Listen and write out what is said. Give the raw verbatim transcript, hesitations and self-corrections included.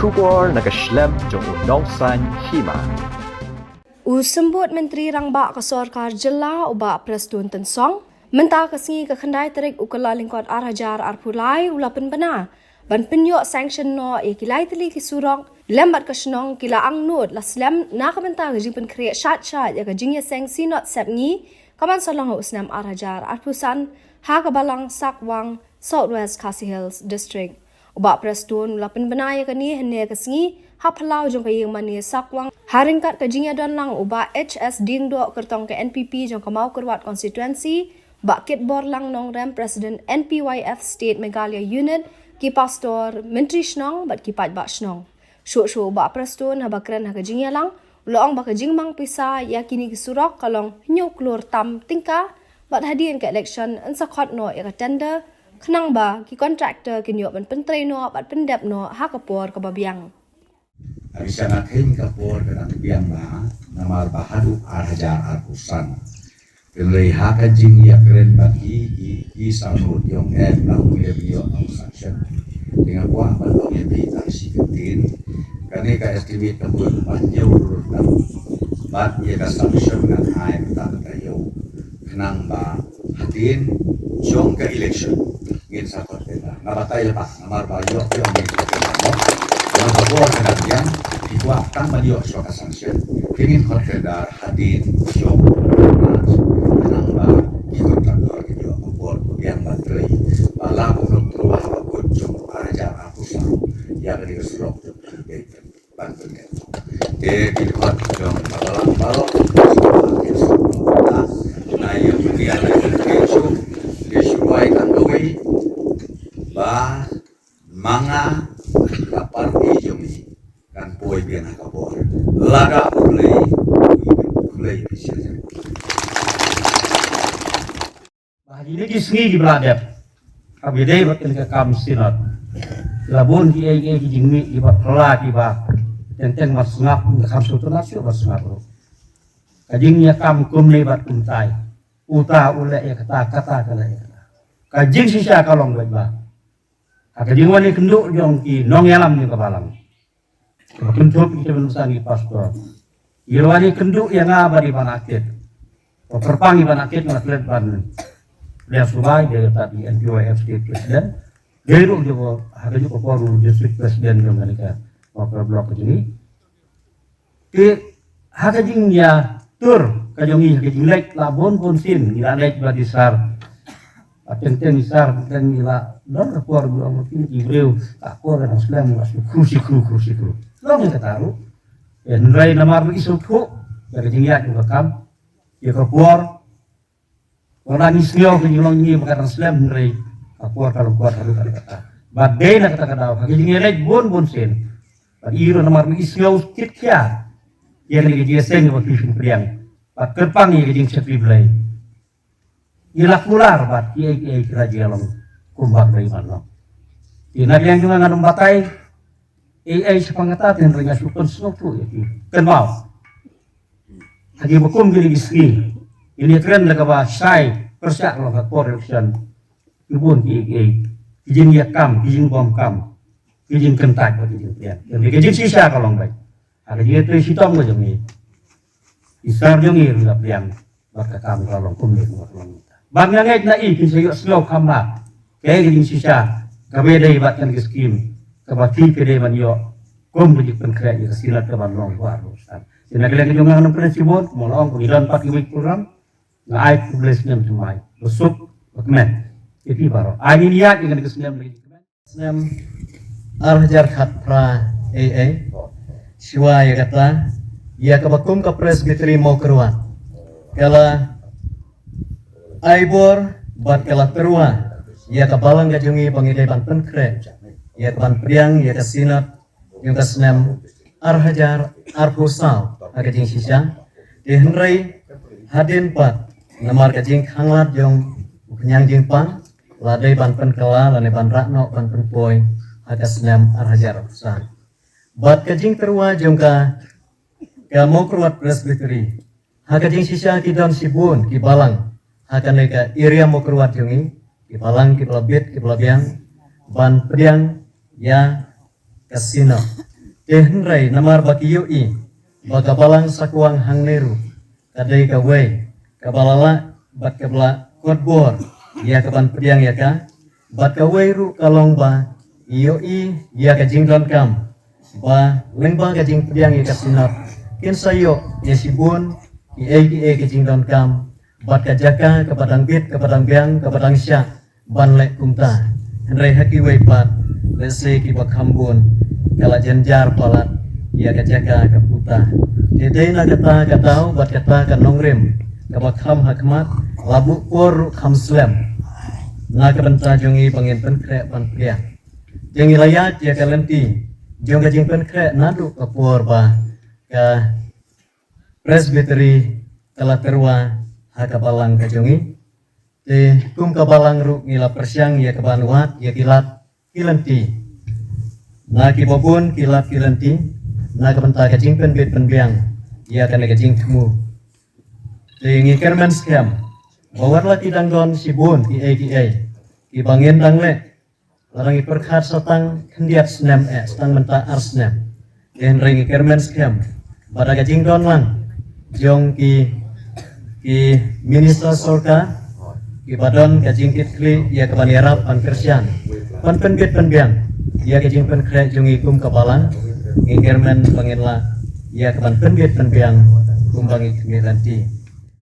Khubor na ka shlem jong u Nongsaiñ Hima. U Symbud Myntri Rangbah ka Sorkar Jylla u Bah Prestone Tynsong, mynta ka sngi ka khyndai tarik u Kyllalyngkot ar hajar arphew lai u la pynbna ban pynïoh sanction noh ïa ki lai tylli ki surok lem bad ka shnong ki la angnud la slem na ka bynta ka jingpynkhreh shait shait ïa ka jingïaseng Synod Sepngi ka ban sa long ha u snem ar hajar arphew san ha ka Balang Sakwang, South West Khasi Hills District. U Bah Prestone u la pynbna ïa kane hynne ka sngi ha phyllaw jong ka ïingmane Sakwang ha ryngkat ka jingïadon lang u Bah H S Diengdoh, kyrtong ka N P P jong ka Mawkyrwat Constituency, Bah Kitborlang Nongrem, President N P Y F State Meghalaya Unit, ki pastor, myntri shnong bad ki paidbah shnong. Shuh shuh u Bah Prestone haba kren ha ka jingïalang u la ong ba ka jingmang pisa ïa kine ki surok ka long hynñiew klur tam tyngka bad hadien ka election yn sa khot noh ïa ka tender khnang ba ki contractor kin ïoh ban pyntrei noh bad pyndep noh ha ka por kaba biang. Agi sha nga theiñ ka por ka dang biang bha namar ba haduh ar hajar arphew san. Hynrei ha ka jingïakren bad i, i, i sangnud ïong em na u ïa ïoh na u sanction. Te nga kwah ban ong ïa phi tang shi kyntien. Kane ka estimate ka buh ban ïoh rur dam. Bad ïa ka sanction ngan ai mynta ka ïoh. Khnang ba hadien jong ka election ngin sa khot tender. Nga batai ïa ba namar ba ïoh ïoh ngin khot tender mo. Namar ka por ka dang biang, ki kwah tang ban ïoh shuwa ka sanction. Te ngin khot tender hadien jong March. Khnang ba ki contractor kin ïoh ka por ka biang ban trei. Ba la kum long tluh ha ka kut jong ar hajar arphew saw ïa kane ka surok jong ka ban pynlong. Te ki dkhot jong ka Balang baroh na ïa pynïar ïa ka kesu. Te shuwai tang kawei ba ma nga, ka party jong ngi kan poi biang ha ka bor. Lada U Blei, U Blei pisa. Ba ha kine ki sngi kiba la dep, haba ïadei bad kane ka kam Synod, la bun kiei kiei ki jingmih kiba phylla kiba teng teng ba sngap, nga kham sngewtynnat shuh ba sngap ruh. Ka jingïakam kumne bad kumtai, uta u leh ïa kata, kata ka leh ïa kata. Ka jingshisha ka long beit ba ha ka jingwan ïakynduh jong ki nongïalam jong ka Balang, kaba kynthup ïa ki tymmen basan ki pastor, ki la wan ïakynduh ïa nga bad i Bah Nakit. Ba kyrpang i Bah Nakit nga klet ban leh subai, dei ta i N P Y F State President. Dei ruh jong, ha kajuh ka por u District President jong kane ka Mawkyrwat Block ka jong ngi. Te ha ka jingïatur ka jong ngi, ha ka jingleit la bun bun sien ngi la leit bad i Sar. Ba teng teng i Sar, teng teng ngi la don ka por ba ong kin ki briew ka por ka dang slem, la shu khru shi khru, khru shi khru. Long ïa kata ruh. Hynrei namar ba i sngewthuh ïa ka jingïaid jong ka kam, ïa ka por, Wan ngi sngew ka jinglong ngi ba ka dang slem, hynrei ka por ka long por ka ruh ka kata. Bad dei na kata ka daw ha ka jingïaleit bun bun sien, bad i ruh namar ba i sngew kit khia ïa kane ka jingïaseng ba ki shu pdiang, bad kyrpang ïa ka jingshakri Blei, i la kular bad kiei kiei ki la jia long kumba dei ban long. Te na ka liang jong nga ngan ym batai ei ei shaphang kata, te hynrei nga shu pynsngewthuh ïa ki. Kynmaw, ha kiba kum kine ki sngi, ïa kren da kaba shai pyrshah long ha por election, ki bun ki ei ei ki jingïakam, ki jingbymkam, ki jingkyntait bad ki jingpdiang. Te hynrei ka jingshisha ka long beit ha ka jingïathuh shitom ka jong ngi, i Sar jong ngi ruh i la pdiang bad ka kam ka long kumne kumba ka long mynta. Bad nga ngeit na i kin sa ïohsngew kham bha kaei ka jingshisha kaba ïadei bad kane ka skim kaba ki phi dei ban ïoh kum ka jingpynkhreh ïa ka Synod kaban long ha arphew san. Te na ka liang ka jong nga ngan ym kren shibun, kumba la ong, ngi don pat kiwei ki program. Nga ai khublei snem thymmai, ba suk ba kmen ïa phi baroh. Ai ngin ïaid ïa kane ka snem lei. Snem ar hajar khatphra ei ei. Shuwa ïa kata, ïa kaba kum ka Presbytery Mawkyrwat ka la ai bor bad ka la tyrwa ïa ka Balang ka jong ngi ba ngi dei ban pynkhreh ïa kaban pdiang ïa ka Synod jong ka snem ar hajar arphew saw ha ka jingshisha. Te hynrei hadien pat, namar ka jingkhanglad jong u khñiang jingpang, la dei ban pynkylla lane ban rah noh ban pynpoi ha ka snem ar hajar arphew san. Bad ka jingtyrwa jong ka, ka Mawkyrwat Presbytery ha ka jingshisha, ki don shibun ki balang ha kane ka area Mawkyrwat jong ngi, ki balang kiba la bit kiba la biang ban pdiang ïa ka Synod. Te hynrei namar ba ki ïohi ba ka balang Sakwang hangne ruh ka dei kawei kaba la lah bad kaba la kot bor ïa ka ban pdiang ïa ka, bad kawei ruh ka long ba ïohi ïa ka jingdonkam ba lyngba ka jingpdiang ïa ka Synod kin sa ïoh ïa shibun kiei kiei ka jingdonkam bad ka jaka kaba dang bit, kaba dang biang, kaba dang shah ban leh kumta. Hynrei ha kiwei pat lehse kiba kham bun ka la jynjar palat ïa ka jaka ka puta. Te dei na kata ka daw bad kata ka nongrim kaba kham ha khmat, la buh por ruh kham slem na ka bynta jong ngi ba ngin pynkhreh ban pdiang. Te ngi la ïaid ïa ka lynti jong ka jingpynkhreh naduh ka por ba ka Presbytery ka la tyrwa ha ka balang ka jong ngi. Te kum ka balang ruh ngi la pyrshang ïa ka ban wad ïa ki lad ki lynti. Na kiba bun ki lad ki lynti na ka bynta ka jingpynbit pynbiang ïa kane ka jingthmu. Te ngi kyrmen skhem ba wat la ki dang don shibun kiei kiei kiba ngin dang leh, lada ngi pyrkhat sa tang khyndiat snem eh, sa tang mynta ar snem. Te hynrei ngi kyrmen skhem ba da ka jingdon lang jong ki, ki minister sorkar kiba don ka jingkitkhlieh ïa ka ban ïarap ban kyrshan ban pynbit pynbiang ïa ka jingpynkhreh jong ngi kum ka balang, ngi kyrmen ba ngin lah ïa ka ban pynbit pynbiang kumba ngi khmih lynti.